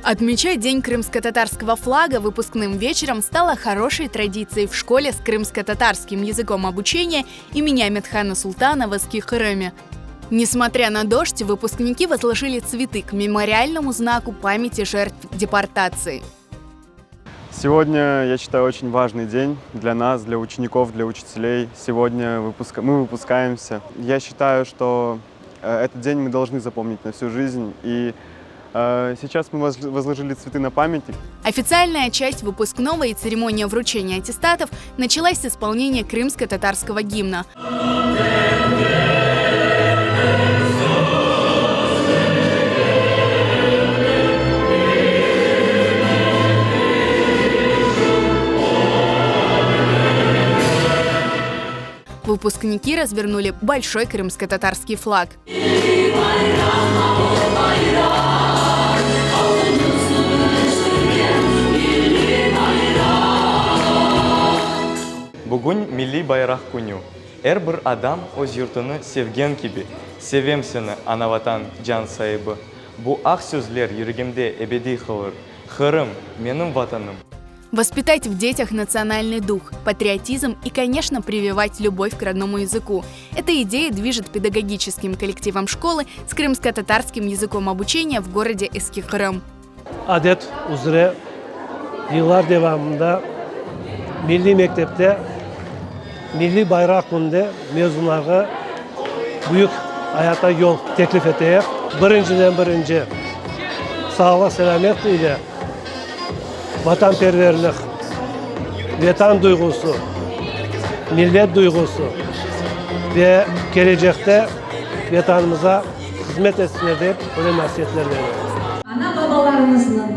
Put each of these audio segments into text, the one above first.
Отмечать День крымско-татарского флага выпускным вечером стало хорошей традицией в школе с крымско-татарским языком обучения имени Амет-Хана Султана в Эски-Крыме. Несмотря на дождь, выпускники возложили цветы к мемориальному знаку памяти жертв депортации. Сегодня, я считаю, очень важный день для нас, для учеников, для учителей. Сегодня выпуска... мы выпускаемся. Я считаю, что э, этот день мы должны запомнить на всю жизнь. И э, сейчас мы возложили цветы на памятник. Официальная часть выпускного и церемония вручения аттестатов началась с исполнения крымско-татарского гимна. Выпускники развернули большой крымско-татарский флаг. Bugün Milliy bayraq künü. Er bir adam öz yurtunı sevgen kibi, sevem seni, Ana-Vatan, can saibi. Bu aq sözler yüregimde ebediy qalır. Qırım, menim Vatanım. Воспитать в детях национальный дух, патриотизм и, конечно, прививать любовь к родному языку. Эта идея движет педагогическим коллективом школы с крымско-татарским языком обучения в городе Эски-Крым. Adet üzre yıllar devamında milliy mektepte Milliy bayraq kününde mezunlarğa büyük ayata yol teklif eteyik. Birinciden birinci sağlıq-selâmet ile vatanperverlik, Vetan duyğusı, millet duyğusı ve kelecekte Vetanımıza hızmet etsinler dep öyle nasiatler berem. Ana-babalarımıznıñ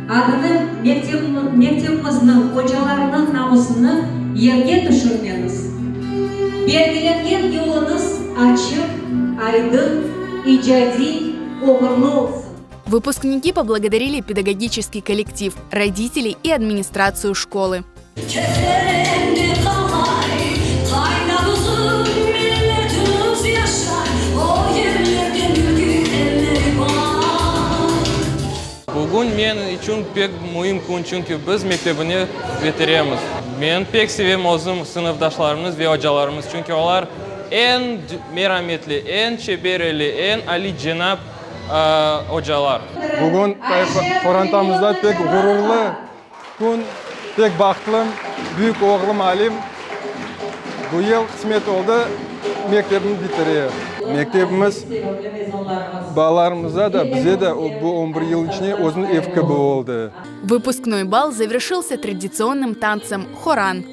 adını, mektebimizniñ ocalarınıñ namusını yerge tüşürmeñiz. Belgilengen yoluñız açıq, aydın, icadiy, oğurlı olsun. Выпускники поблагодарили педагогический коллектив, родителей и администрацию школы. Bugün men içün pek müim kün, çünki biz mektebini bitiremiz. Men pek sevem özüm sınıfdaşlarımız ve ocalarımız, çünki olar eñ merametli, eñ çeber elli, eñ alicenap ocalar. Bugün qorantamızda pek ğururlı kün, pek bahtlım, büyük oğlum Alim bu yıl qısmet oldı, mektebini bitire. Mektebimiz balalarımıza da, bize de bu on bir yıl içinde özüniñ ev kibi oldı. Выпускной бал завершился традиционным танцем «Хоран».